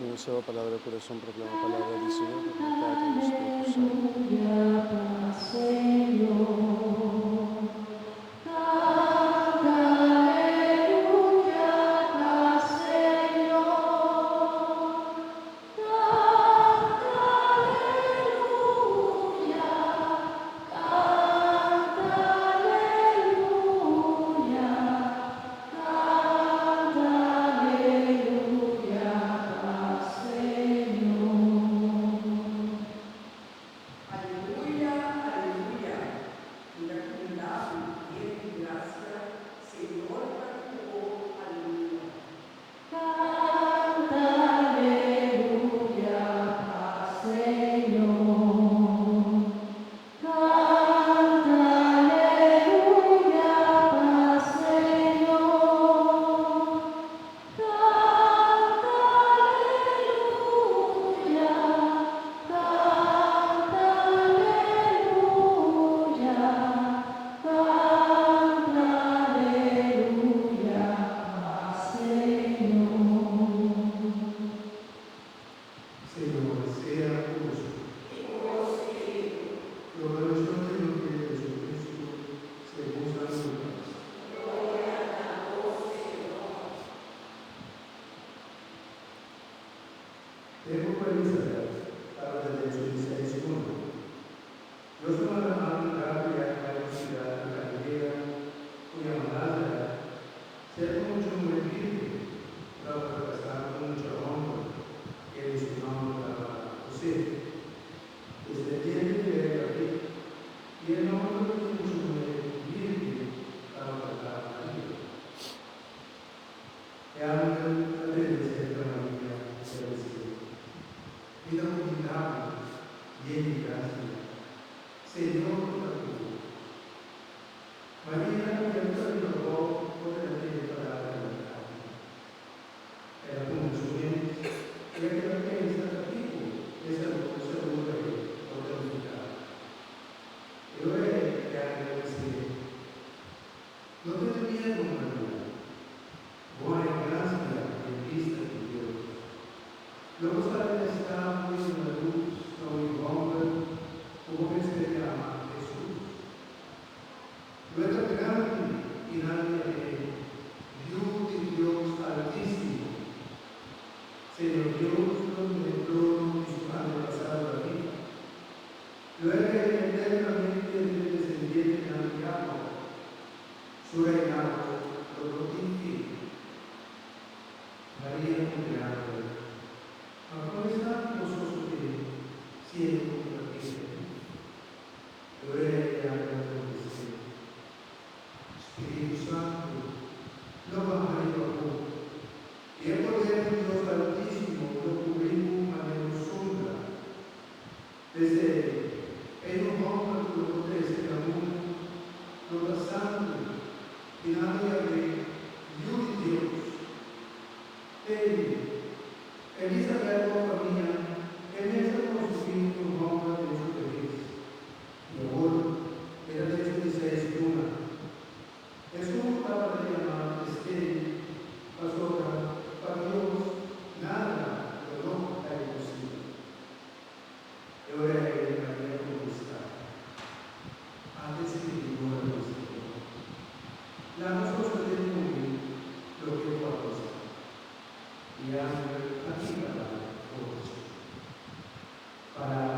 Señor sea palabra del corazón, proclama palabra del Señor, por el Tata y el Espíritu Santo. Aleluya, paz, Señor. Canta, aleluya, paz, Señor. Canta, aleluya, canta, aleluya, canta, aleluya, paz, Señor. Aleluya, aleluya. Mi ta kumindá bo yen di grasia, Señor ta ku bo, aleluya. Canta, aleluya, paz, Señor. Canta, aleluya, paz, Señor. Canta, aleluya, canta, aleluya, canta, aleluya, paz, Señor. Señor sea ku boso. Proclamación del Evangelio de Jesucristo según San Lucas. Tempu ku Elisabet tabata den su di seis luna, Dios a manda angel Gabriel bai un siudat di Galilea ku yama Nazaret, serka un mucha muhé bírgen ku tabata kasá ku un mucha hòmber kende su nòmber tabata José, desendiente di rei David, i e nòmber di e mucha muhé bírgen tabata Maria. E angel a drenta serka Maria i a bis'é, Mi ta kumindá bo, yen di grasia, Señor ta ku bo. Maria a keda riba bou ora el a tende palabranan aki. El a puntra su mes i a keda pensa ta kiko e saludo ei por ta nifiká. E ora ei e angel a bis'é, No tene miedu, Maria. Bo haña grasia den bista di Dios. Lo bo sali na estado i duna lus na un yu hòmber ku bo mester yama Hesus. Lo e ta grandi i nan lo yam'é Yu di Dios Altísimo. Señor Dios lo dun'é trono di su antepasado David. Lo e reina eternamente riba e desendientenan di Jakòb. Su reinado lo no tin fin. Maria puntra e angel, Ma kon esaki lo sosodé siendo ku mi ta bírgen? E ora ei e angel a kontest'é, Spiritu Santu lo baha riba bo, i e poder di Dios Altísimo lo kubrí bo manera un sombra. P'esei, e yu hòmber ku lo por trese na mundu lo ta santu i nan lo yam'é Yu di Dios. Tende, Elisabèt bo famia e mes a konsebí un hòmber den su behes, i awor e ta den su di seis luna. Esun ku tabata yamá estéril pasobra pa Dios nada lo no ta imposibel. E ora ei Maria kontestá, Ata e sirbidora di Señor. Laga sosodé ku mi loke bo a bisa. I e angel a kita bai for di dje. Palabra.